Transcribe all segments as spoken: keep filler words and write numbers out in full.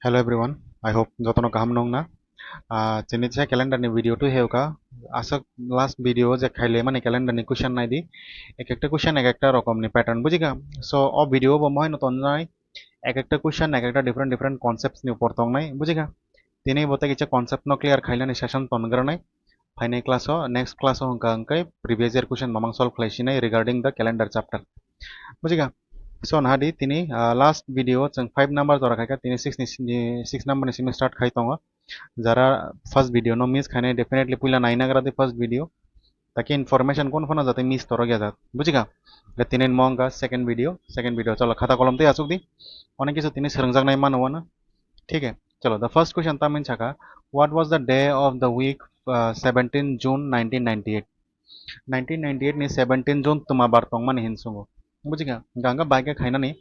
Hello everyone, I hope jotono kaham nung na. Ah, chini se calendar ni video tu heuka. Aswk last video je khaile mani calendar ni question nai di. Ek ekta question ek ekta rokom ni pattern bujika. So o video bo mohai no tonjai. Ek ekta question ek ekta different different concepts ni upor tongnai bujika. Tini bo tei kisa concept no clear khailani session tongranai. Phainai class o, next class o hwnkha hwnkhe previous year question mamang solve khlai sinai regarding the calendar chapter. Bujika? So, nahadi tini, ah, last video chwng five number jora khaikha, tini six ni, ni, six number ni simi start khai tongo. Jara first video no miss khainai, definitely puila naina gra di first video. Taki information kun phano jate miss torok ya jat. Bujika? Ga tini mo wngkha second video, second video. Chalo, khata kolom tei achuk di. Onek kisu tini swrwngjaknai mano wano. Thik hai? Chalo, the first question tamin saka, what was the day of the week, uh, seventeen June nineteen ninety-eight? Nineteen ninety-eight ni seventeen June tuma bar tongmani hin sungo. Bujika? Ganga bai khe khainani.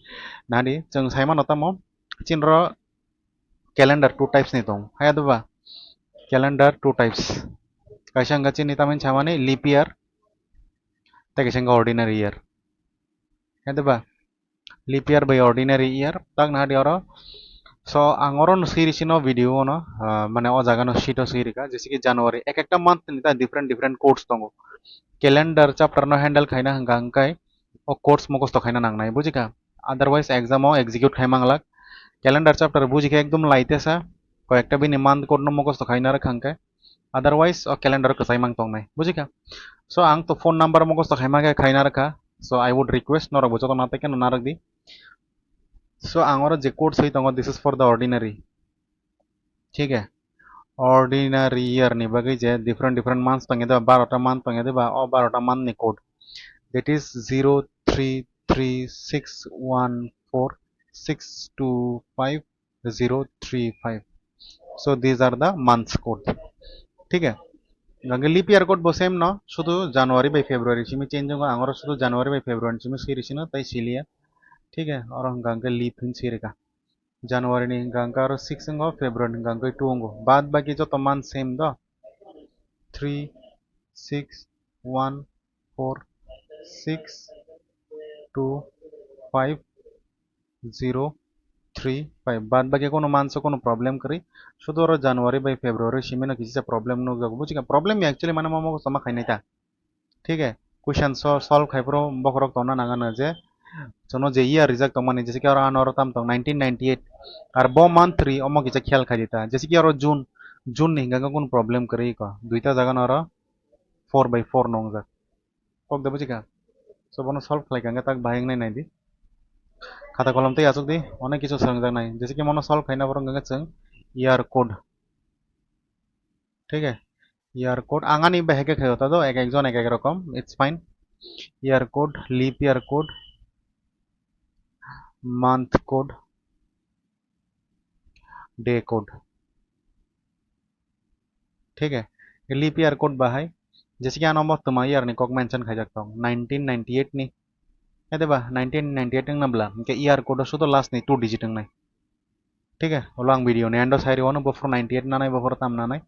Nadi, chwng saimano tamo, chinro calendar two types ni tong. Haya doba? Calendar two types. Kaisa wngkha chini tamin samani leap year, tei kaisa wngkha ordinary year. Haya doba? Leap year bai ordinary year, tak na di oro. So, ang oro no siri sino video no, ah, mane o jaga no sheet o siri ka, jese ki January, ek ekta month ni ta different different codes tongo. Calendar chapter no handle khaina hwnkha hwnkhe o codes mukhosto khaina nangnai, bujika? Otherwise exam o execute khai manglak. Calendar chapter bujikhe ekdom laitesa, koi ekta bini month code no mukhosto khaina rwkha hwnkhe. Otherwise o calendar kwchai mang tongnai, bujika? So ang to phone number mukhosto khaima khe khaina rwkha. So I would request norok bo joto natai khe narwk di. So ang oro je code soi tongo, this is for the ordinary. Thik hai? Ordinary year ni bagwi je different different months tongya diba, barota month tongya diba, o barota month ni code. That is zero three three six one four six two five zero three five. So these are the months code. Thik hai? Gange leap year code bo same no, sudu January bai February simi change wngo, ang oro sudu January bai February simi siri sino, tai siliya. Thik hai? Oro gange leap hin sirika. January ni gange aro six wngo, February ni gange two wngo. Baad baki joto month same do. Three, six, one, four, six, two, five, zero three five. Baad baki kono months o kono problem kwrwi. Sudu oro January bai February simi no kisa problem nukjago. Bujikha? Problem actually mane momo sama khainai ta. Thik hai? Question so solve khai phuru bokhorok tongna nangano je chwngno je year rijak tongmani, jese ki oro ano oro tam tong nineteen ninety-eight. Ar bo month ri omo kisa khiyal khai di ta. Jese ki oro June, June ni hingka khe kono problem kwrwi ko. Duita jaga no oro four by four no wngjak. Kok de bujikha? So bono solve khlai kha hwnkhe tak bahai wngnai nai di. Khata kolom tei achuk di, onek kisu swrwngjak nai. Jese ki mono solve khaina borok hwnkhe chwng year code. Thik hai? Year code ang ani bahai khe khaio ta do, ek ek jon ek ek rokom, it's fine. Year code, leap year code, month code, day code. Thik hai? Leap year code bahai, jese ki ano mo twma year ni kok mention khaijak tong, nineteen ninety-eight ni. Hede ba, nineteen ninety-eight wngna bwla, hwnkhe year code o sudo last ni two digit wngnai. Thik hai? Ulo ang video ni end o sai rw ano, bophor ninety-eight nanai, bophor tam nanai.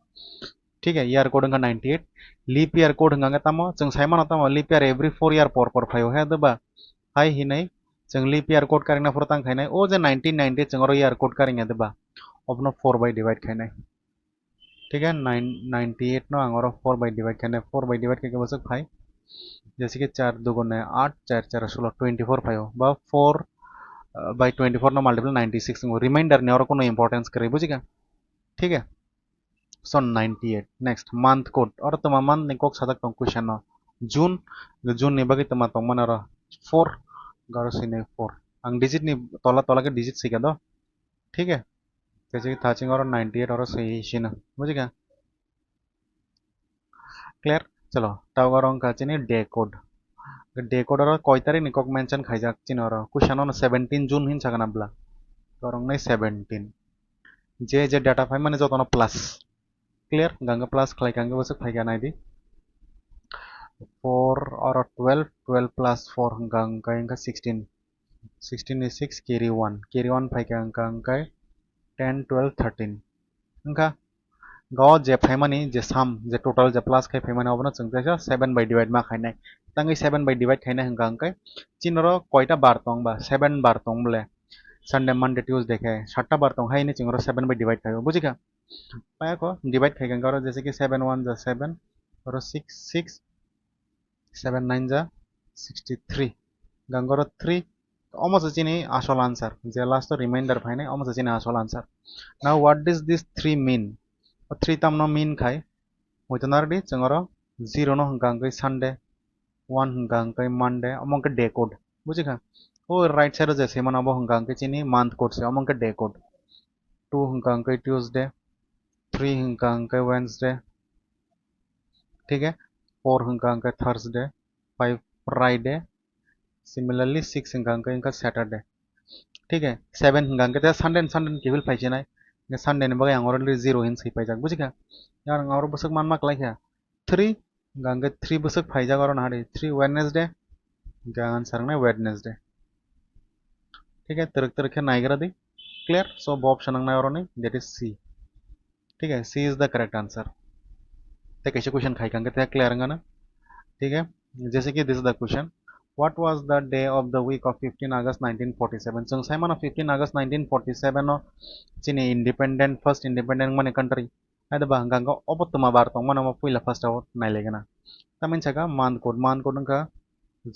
Thik hai? Year code wngkha ninety-eight. Leap year code wngkha khe tamo, chwng sai mano tamo, leap year every four year por por phaio, hede ba? Hai hinwi chwng leap year code karikna phuru tang khainai. O je nineteen ninety chwng oro year code karikya de ba? Obono four by divide khainai. Thik hai? Nine, ninety-eight no ang oro four by divide khainai. Four by divide khaikhe bwswk phai? Jese ki char dugune aat, char char solo, twenty-four phaio. Ba four, uh, by twenty-four no multiple ninety-six wngo. Remainder ni oro kono importance kwrwi, bujikha? Thik hai? So ninety-eight. Next, month code. Oro twma month ni kok sajak tong question no. June, June ni bagwi twma tong mano oro four, garo sini four. Ang digit ni tola tola khe digit sika do. Thik hai? Kaisa thaching oro ninety-eight oro swi sino. Bujikha? Clear? Chalo, tao oro wngkha chini day code. Day code oro koi tarik ni kok mention khaijak chini oro. Question ono seventeen June hin sakana bla. Oro wngnai seventeen. Je je data phaimani jotono plus. Clear? Hwnkha hwnkhe plus khlai kha hwnkhe bwswk phaikha naidi. Four oro twelve, twelve plus four hwnkha hwnkhe wngkha sixteen. Sixteen ni six carry one. Carry one phaikha hwnkha hwnkhe ten, twelve, thirteen. Wngkha? Go je phaimani je sum, je total je plus khai phaimani obono chwng teisa seven by divide ma khainai. Tangwi seven by divide khainai hwnkha hwnkhe chini oro koita bar tong ba? Seven bar tong bole. Sunday, Monday, Tuesday khe satta bar tong hai ni chwng oro seven bai divide khaio, bujikha? Paya kho divide khai kha oro jese ki seven one ja seven, oro six six, seven nine ja sixty three, hwnkhe oro three, omo se chini asol answer, je last o remainder phainai omo se chini asol answer. Now what does this three mean? O three tamno mean khai? Muitu narwdi chwng oro zero no hwnkha hwnkhe Sunday, one hwnkha hwnkhe Monday, omo hwnkhe day code, bujikha? O right side o je se mano abo hwnkha hwnkhe chini month code se, omo hwnkhe day code. Two hwnkha hwnkhe Tuesday, three hwnkha hwnkhe Wednesday, thik hai? Four hwnkha hwnkhe Thursday, five Friday, similarly six hwnkha hwnkhe wngkha Saturday, thik hai? Seven hwnkha hwnkhe Sunday, Sunday ni kiphil phaichinai, Sunday ni bagwi ang already zero hin swi paijak, bujikha? Yang ang oro bwswk manma kwlaikha three, hwnkha hwnkhe three bwswk phaijak oro nahari, three Wednesday, hwnkhe answer wngnai Wednesday. Thik hai, twrwk twrwk khe naigra di. Clear? So bo option wngnai oroni, that is C. Thik hai, C is the correct answer. Tei kaisa question khai kha hwnkhe tei clear wngano. Thik hai, jese ki this is the question. What was the day of the week of fifteen August nineteen forty seven? Chwng sai mano fifteen August nineteen forty seven o chini independent, first independent mani country. Hai da ba hwnkha hwnkhe obo twma bar tong mano, omo puila first o nai lai gana. Tamni saka month code, month code wngkha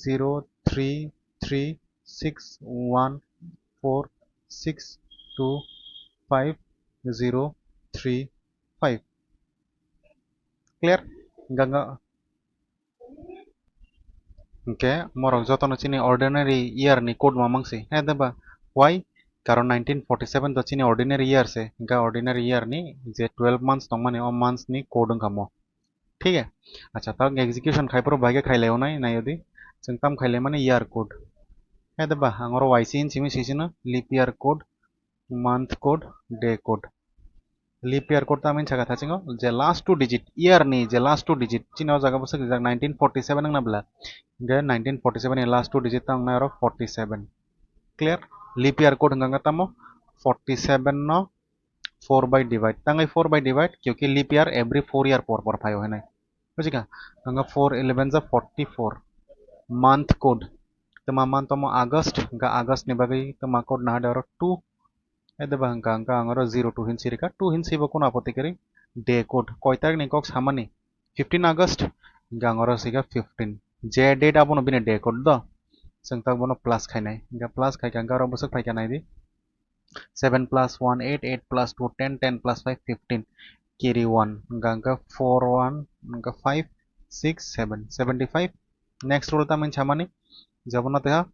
zero three three six one four six two five zero three five. Clear? Hwnkha hwnkhe Hwnkhe morok jotono chini ordinary year ni code ma mangsi. Hai da ba? Why? Karon nineteen forty seven to chini ordinary year se. Hwnkhe ordinary year ni je twelve months tongmani, o months ni code wngkha mo. Thik hai? Acha, ta execution khai phuru bai khe khai lai onai, nai odi. Chwng tam khai lai mani year code. Hai da ba? Ang oro Y C in simi sisino leap year code, month code, day code. Leap year code tamni saka thachingo je last two digit, year ni je last two digit, chini o jaga bwswk rijak nineteen forty seven wngna bwla, hwnkhe nineteen forty seven ni last two digit ta wngnai oro forty seven. Clear? Leap year code hwnkha hwnkhe tamo forty seven no four by divide, tangwi four by divide, kyunki leap year every four year por por phaio hinwi. Bujikha? Hwnkhe four eleven ja forty four. Month code, twma month tamo August, hwnkhe August ni bagwi twma code nahadi oro two. Hai da ba hwnkha hwnkhe ang oro zero two hin sirikha, two hin sibo kuno apothe kwrwi, day code koi tarik ni kok samani, fifteen August, hwnkhe ang oro sikha fifteen. Je date abono bini day code do, chwng tak bono plus khainai, hwnkhe plus khaikha hwnkhe oro bwswk phaikha naidi, seven plus one eight, eight plus two ten, ten plus five fifteen, carry one, hwnkha hwnkhe four one, hwnkhe five, six, seven, seventy five. Next rule tamni samani, jebono teha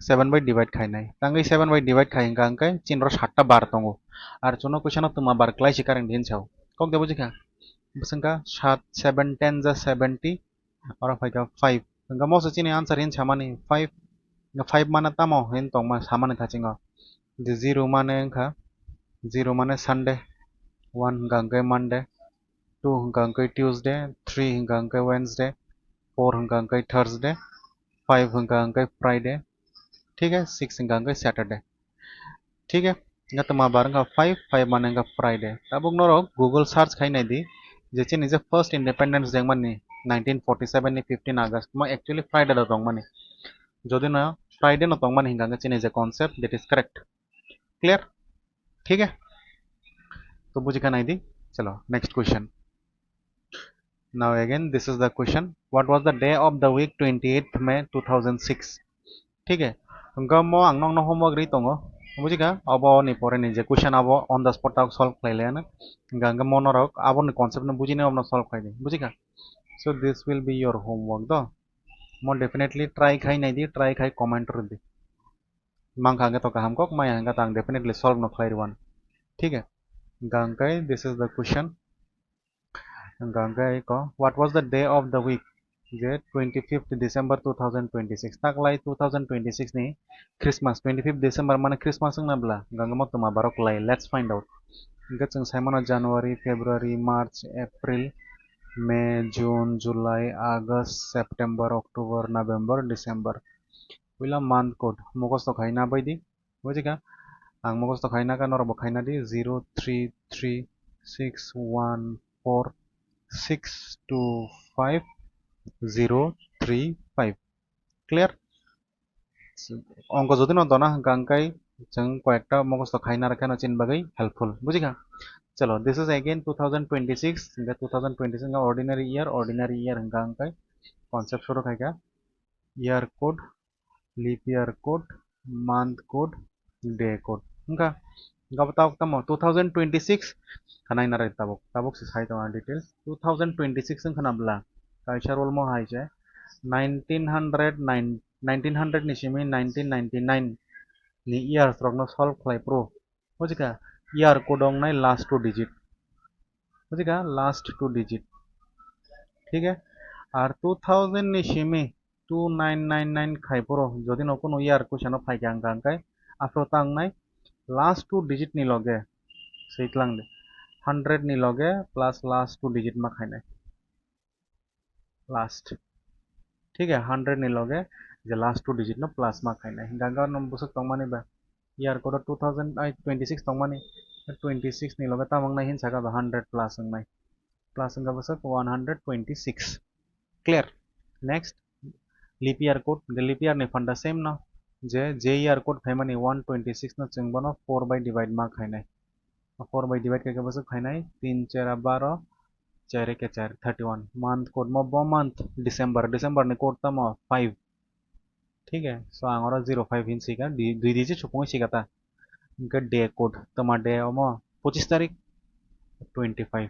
seven by divide khainai. Tangwi seven by divide khai hwnkha hwnkhe chini oro satta bar tongo. Ar chuno question o twma bar kwlai si karang din sao. Kok de bujikha? Bwswngkha sat, seven ten ja seventy, oro phaikha five. Hwnkha moso chini answer hin samani five. Five mane tamo hin tongma samani thachingo. Je zero mane wngkha, zero mane Sunday, one hwnkha hwnkhe Monday, two hwnkha hwnkhe Tuesday, three hwnkha hwnkhe Wednesday, four hwnkha hwnkhe Thursday, five hwnkha hwnkhe Friday, thik hai, six hwnkha hwnkhe Saturday. Thik hai, hwnkhe twma bar wngkha five, five mane wngkha Friday. Tabuk norok Google search khai naidi je chini je first independence day mani nineteen forty seven ni fifteen August mo actually Friday da tongmani. Jodi no Friday no tongmani hwnkha hwnkhe chini je concept, that is correct. Clear? Thik hai? To bujikha naidi. Chalo, next question. Now again, this is the question. What was the day of the week twenty eighth May two thousand six? Thik hai? Hwnkha mo ang nokno homework ri tongo. Bujikha? Abo ni pore ni je question abo on the spot tak solve khlai laiano. Hwnkha hwnkha mo norok abo ni concept no bujinai obono solve khlai di. Bujikha? So this will be your homework do. Mo definitely try khai naidi, try khai comment rwdi. Mankha hwnkhe to kaham kok, maya hwnkhe to ang definitely solve no khlai rwan. Thik hai? Hwnkha hwnkhe this is the question. Hwnkha hwnkhe ko, what was the day of the week? Je twenty fifth December two thousand twenty six. Taklai two thousand twenty six ni Christmas, twenty fifth December mane Christmas wngna bwla? Hwnkha hwnkhe mo twma bar o kwlai. Let's find out. Hwnkhe chwng sai mano January, February, March, April, May, June, July, August, September, October, November, December. Puila month code mukhosto khaina bai di. Bujikha? Ang mukhosto khaina kha, norok bo khaina di, zero three three six one four six two five zero three five. Clear? Ongko jodi no dona hwnkha hwnkhe chwng koyekta mogosto khaina rwkha no chini bagwi helpful, bujikha? Chalo, this is again two thousand twenty-six, hingkhe two thousand twenty-six hingkhe ordinary year, ordinary year hingkha hingkhe concept suru khaikha year code, leap year code, month code, day code. Hingkha, hingkha bo tabuk tamo two thousand twenty-six khanai narai tabuk, tabuk se sai tongo details. Two thousand twenty-six wngkha na bwla, kaisa rule mo hai se nineteen hundred nine, nineteen hundred ni simi nineteen ninety-nine ni years rok no solve khlai pro. Bujikha, year code wngnai last two digit. Bujikha, last two digit. Thik hai? Ar two thousand ni simi two nine nine nine khai phuru, jodi no kunu year question o phaikha hwnkha hwnkhe, aphuru ta wngnai last two digit ni loge, swi tlang di, hundred ni loge plus last two digit ma khainai. Last. Thik hai, hundred ni loge je last two digit no plus ma khainai. Hingkha hwnkhe ano bwswk tongmani ba year code o two thousand, ai, twenty-six tongmani, twenty-six ni loge tamo wngnai hin saka ba hundred plus wngnai. Plus wngkha bwswk one hundred twenty-six. Clear? Next, leap year code, the leap year ni phanda same no, je, je year code phaimani one twenty-six no chwng bono four by divide ma khainai. Four by divide khe bwswk phainai, tin chera baro, char eke char, thirty-one. Month code mo bo month December, December ni code tamo five. Thik hai? So ang oro zero five hin sika, di, dui digit supungwi sika ta. Hingkhe day code, tama day omo pochis tarik, twenty-five.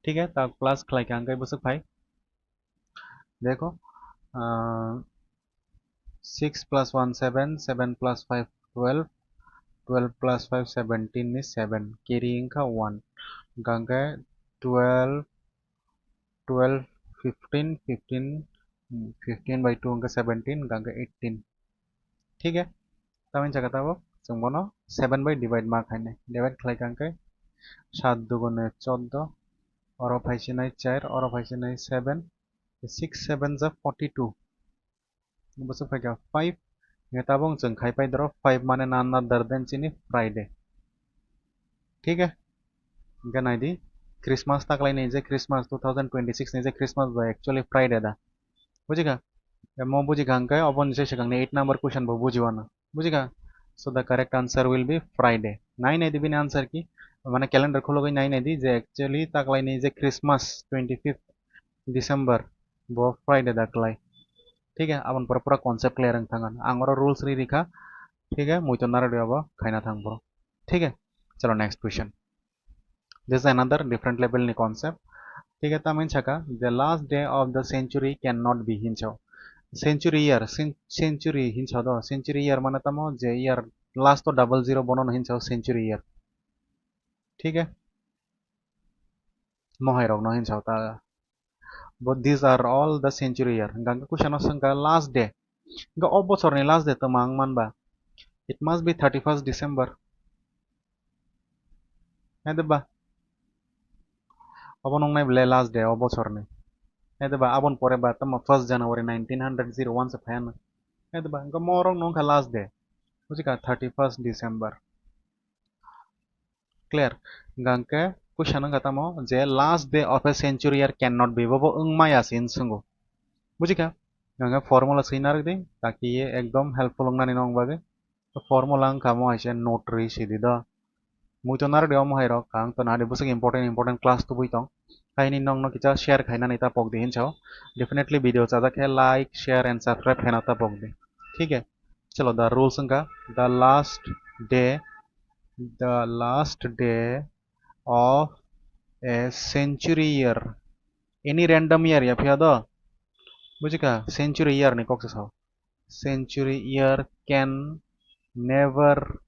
Thik hai? Ta plus khlai kha hingkhe bwswk phai. Dekho, ah, six plus one seven, seven plus five twelve, twelve plus five seventeen ni seven, carry wngkha one. Hingkha hingkhe twelve, twelve, fifteen, fifteen, hmm, fifteen by two hingkha seventeen, hingkha eighteen. Thik hai? Tamoni saka tabuk chwng bono seven by divide ma khainai. Divide khlai kha hwnkhe sat dugune choddo, oro phaisinai char, oro phaisinai seven, six seven ja forty-two. Bwswk phaikha five, hingkhe tabuk chwng khai pai doro five mane none other than chini Friday. Thik hai? Hingkhe naidi, Christmas taklaini je Christmas two thousand twenty-six ni je Christmas bo actually Friday da. Bujikha? Emo bujikha hingkhe oboni se swkangni eight number question bo bujiwano. Bujikha? So the correct answer will be Friday. Nai naidi bini answer ki? Mane calendar khulogwi nai naidi je actually taklaini je Christmas twenty-fifth December bo Friday da klai. Thik hai? Aboni pore pura concept clear wng thangkha. Ang oro rules ri rikha. Thik hai? Muitu narwk abo khaina thang boro. Thik hai? Chalo next question. This is another different level ni concept. Thik hai, tamoni saka, the last day of the century cannot be hinso. Century year, cen-, century hinso do, century year mane tamo je year last o double zero bono no hinso century year. Thik hai? Mohai rok no hinso ta. But these are all the century year. Hingkha hingkhe question o swngkha last day. Hingkhe o bochorni last day tamo ang manba? It must be thirty-first December. Hai de ba? Obo nungnai bele last day o bochorni. Hai de ba? Aboni pore ba tamo first January nineteen hundred zero one se phaiya na. Hai de ba? Hingkhe mo rok nungkha last day. Bujikha, thirty-first December. Clear? Hingkha hingkhe question wngkha tamo je last day of a century year cannot be, bobo wngmaya se hinwi swngo. Bujikha? Hingkha hingkhe formula swi narwk di, taki ye ekdom helpful wngnani nong bagwi. Formula wngkha mo hai se note rwi sidi do. Muitu narwk di omo hai rok, ang to nadi bwswk important important class tubui tong. Haini nongno kisa share khainani ta pok di hinwi sao. Definitely video chajak khe like, share and subscribe khaina ta pok di. Thik hai? Chalo, the rules wngkha, the last day, the last day of a century year. Any random year ya phiya do? Bujikha? Century year ni kok se sao. Century year can never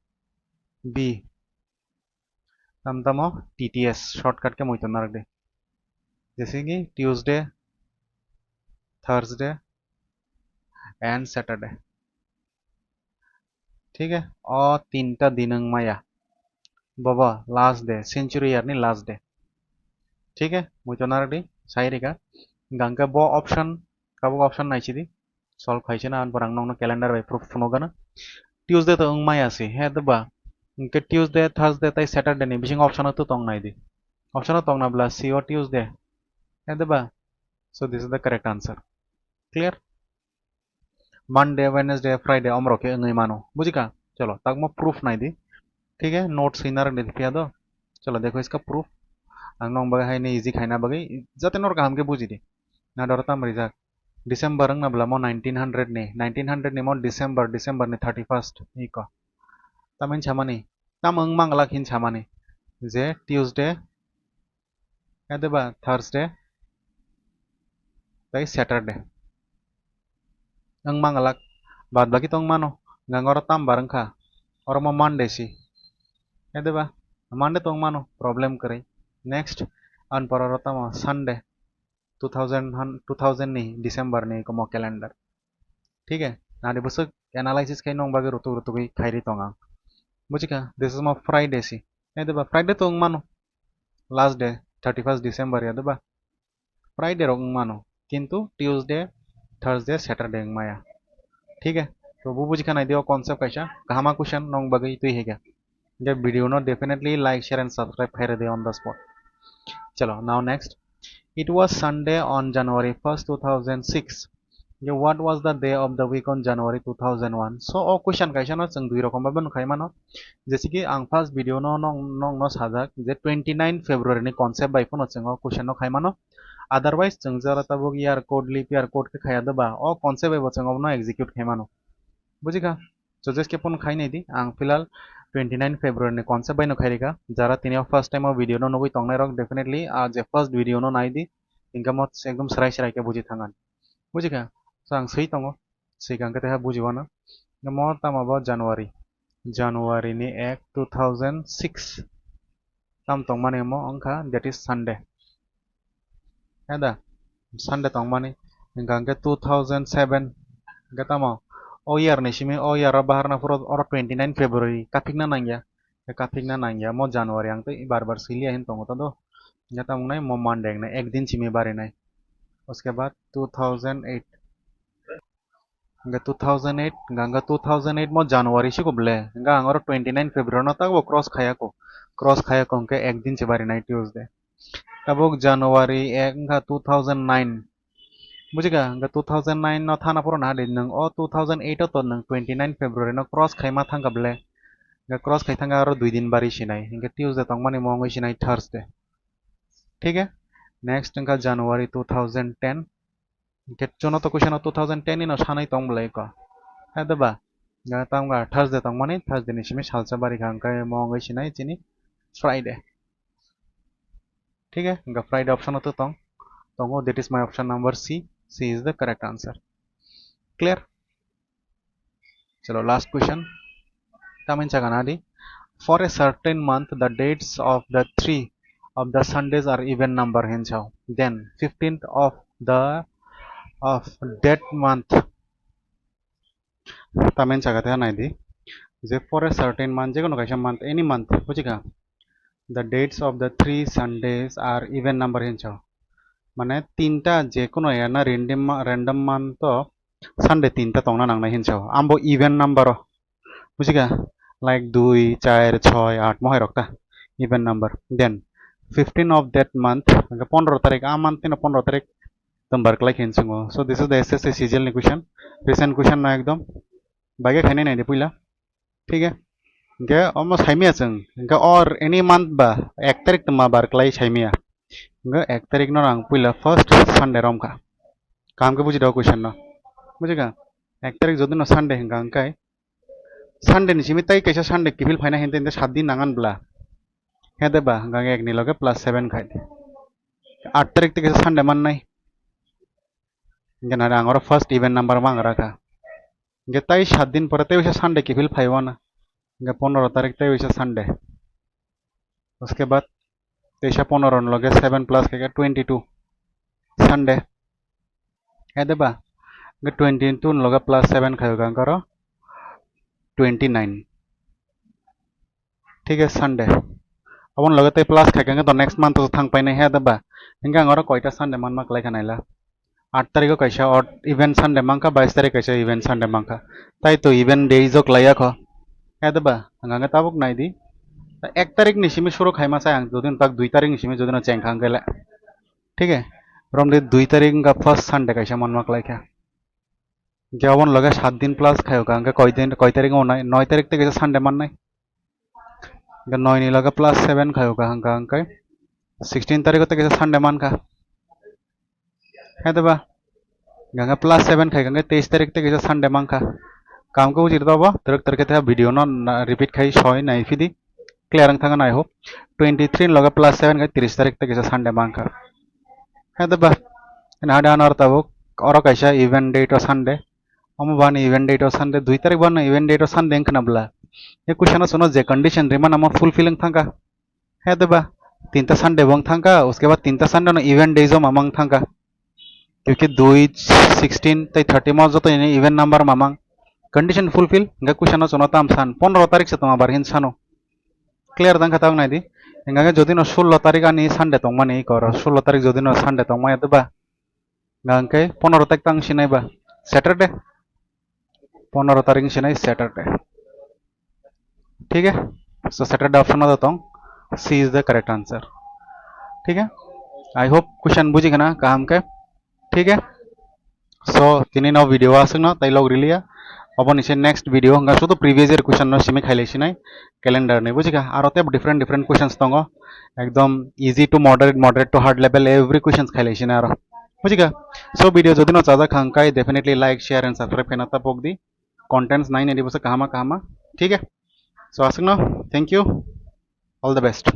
be. Tam tamo T T S shortcut khe muitu narwk di. Jese ki Tuesday, Thursday and Saturday. Thik hai? O tinta din wngmaya. Bobo last day, century year ni last day. Thik hai? Muitu narwk di, sai rikha. Hingkha hingkhe bo option, tabuk option naisidi. Solve khaisina, ang borang nongno calendar bai proof phunukgana. Tuesday to wngmaya se, he de ba? Hingkhe Tuesday, Thursday tai Saturday ni bising option o to tong naidi. Option o tong na bla C O Tuesday. He de ba? So this is the correct answer. Clear? Monday, Wednesday, Friday omorok khe wngwi mano. Bujikha? Chalo, takmo proof nai di. Thik hai, notes hinna rwk di phiya do. Chalo, dekho iska proof. Ang nong bagwi hai ni easy khaina bagwi, jate nor kaham khe buji di. Na doro tam rijak. December wngna bwla mo nineteen hundred ni, nineteen hundred ni mo December, December ni thirty-first iko. Tamo hin samani, tamo wng manglak hin samani je Tuesday, ede ba Thursday, tei Saturday wng manglak, bad baki tong mano, hwnkhe oro tambar wngkha, oro mo Monday si, ede ba Monday tong mano, problem kwrwi. Next, ani pore oro tamo Sunday, two thousand han-, two thousand ni December ni komo calendar. Thik hai, nadi bwswk analysis khai nong bagwi rutuk rutugwi khairi tong ang. Bujikha, this is mo Friday si. Ede ba Friday to wng mano. Last day, thirty-first December ya de ba. Friday rok wng mano. Kintu Tuesday, Thursday, Saturday wng maya. Thik hai, to bu bujikha nai di o concept kaisa. Kahama question nong bagwi twi hai kha. Hwnkhe video no definitely like, share and subscribe khai rwdi on the spot. Chalo, now next. It was Sunday on January first, two thousand six. Hwnkhe what was the day of the week on January two thousand one? So, o question kaisa no chwng dui rokom bai bo khai mano. Jesi ki ang first video no nong, nong no sajak je twenty-nine February ni concept bai phano chwng o question no khai mano. Otherwise, chwng jara tabuk year code, leap year code khe khaya de ba, o concept bai bo chwng obono execute khai mano. Bujikha? So, just khe phone khai nai di, ang filal twenty-nine February ni concept bai no khai rikha. Jara tini o first time o video no nugwi tongnai rok, definitely a je first video no nai di, hwnkhe mo ekdom srai srai khe buji thangan. Bujikha? So, ang swi tongo, swikang khe teha buji wano. Mo tamo bo January, January ni ek two thousand six. Tam tongmani omo wngkha, that is Sunday. Heda, Sunday tongmani, hingka hingke two thousand seven, hingke tamo, o year ni simi, o year o bahar na phuru oro twenty nine February kaphikna nangya, kaphikna nangya, mo January ang tei bar bar siliya hin tongo ta do, hingke tamo wngnai mo Monday wngnai, ek din simi barinai, uske baad two thousand eight. Hingke two thousand eight, hingke, hingke two thousand eight mo January siko ble. Hingke ang oro twenty nine February no tabok cross khayako. Cross khayako hingke ek din se barinai Tuesday. Tabok January ek hingke two thousand nine. Bujikha, hingke two thousand nine no thana phuru naha di nwng o two thousand eight o to nwng twenty nine February no cross khaima thangkha ble. Hingke cross khai thangkha aro dui din bari sinai. Hingke Tuesday tongmani mo wngwi sinai Thursday. Thik he? Next hingke January two thousand ten. Hingke chuno to question o two thousand ten ni no sanai tong belai ko. Hai de ba? Ga tam ga Thursday tong mani, Thursday ni simi salsa bari kha, hingke mo wngwi sinai chini Friday. Thik he? Hingke Friday option o to tong. Tongo, that is my option number C. C is the correct answer. Clear? Chalo, last question. Tamin chagana di. For a certain month, the dates of the three of the Sundays are even number hinchao. Then, fifteenth of the, of that month. Tamin chagate nai di. Je for a certain month, je kono kaisa month, any month, bujikha? The dates of the three Sundays are even number hinchao. Mane, tinta je kono erna random, random month o Sunday tinta tongna nangnai hinchao. Ambo even number o. Bujikha? Like dui, char, choi, aat mohai rok ta. Even number. Then fifteen of that month, hingke pondro tarik, a month ni pondro tarik tombar klai khe hinchungo. So this is the S S C C G L ni question. Recent question no ekdom. Baige khainai nai di puila. Thik he? Hingke omo saimaya chwng. Hingke or any month ba ek tarik tongma bar klai saimaya. Hingke ek tarik no ang puila first Sunday romkha. Kaham khe buji do question no. Bujikha? Ek tarik jodi no Sunday hingka hingkai Sunday ni simi tai kaisa Sunday kiphil phaina hinte hinte saat din nangan bla. Hede ba hingka ek ni loge plus seven khai. Aat tarik te kaisa Sunday mannai. Hingke nare ang oro first even number mang rakha. Hingke tai saat din pore tei waisa Sunday kiphil phaiwana. Hingke pondro tarik tei waisa Sunday. Uske baad teisa pondro ni loge seven plus khe twenty two Sunday. Hede ba? Hingke twenty two ni loge plus seven khayo hingke oro twenty nine. Thik he Sunday. Aboni loge tei plus khaikha hingke to next month o thang painai hede ba? Hingke ang oro koita Sunday manma klai kha naila. Aat tarikh o kaisa odd even Sunday mankha, bais tarikh kaisa even Sunday mankha. Tai to even days o klaiya kho. Hede ba? Hingka hingke tabuk nai di. Ek tarikh ni simi suru khaima sai ang, jodi tak dui tarikh ni simi jodi no chengkha hingke le. Thik he? Romdi dui tarikh hingka first Sunday kaisa manma klai kha. Hingke oboni loge saat din plus khayo ka, hingke koi din, koi tarik o nai, noi tarik tei kisa Sunday mannai. Hingke noi ni loge plus seven khayo ka, hingke, hingke sixteen tarik o tei kisa Sunday mankha. Hai da ba? Hingke plus seven khai, hingke teis tarik tei kisa Sunday mankha. Kam khe buji rwdi bo, twrwk twrwk khe video no na-, repeat khai soi nai phidi. Clear wng thangkha, I hope. Twenty three ni loge plus seven khai tris tarik tei kisa Sunday mankha. Hai da ba? Ina hade ano oro tabuk, oro kaisa event date o Sunday. Omo bani event date o Sunday, dui tarik bani event date o Sunday wngkha na bwla? E question o chwngno je condition rimani omo fulfill wng thangkha. Hai da ba? Tinta Sunday bo wng thangkha, uske baad tinta Sunday no event days o mamang thangkha. Kyunki dui, sixteen tei thirty mo joto ni event number mamang. Condition fulfill, hingke question o chwngno tam san, pondro tarik se tongma bar hin sano. Clear tangkha tabuk naidi. Hingke jodi no sullo tarik ani Sunday tongmani koro, sullo tarik jodi no Sunday tongmaya da ba? Hingke pondro tarik tang sinai ba? Saturday. Pondro tarik sinai Saturday. Thik hai? So Saturday option o tong. C is the correct answer. Thik hai? I hope question buji khana kaham khe. Thik hai? So tini no video aswk no tai log riliya. Oboni se next video hwnga sudu previous year question no simi khailai sinai calendar ni, bujikha? Aro tei different different questions tongo, ekdom easy to moderate, moderate to hard level every questions khailai sinai aro, bujikha? So video jodi no chajak kha hwnkhe definitely like, share and subscribe khaina ta pokdi. Contents nai nai di bwsa kahama kahama, thik hai? So aswk no, thank you, all the best.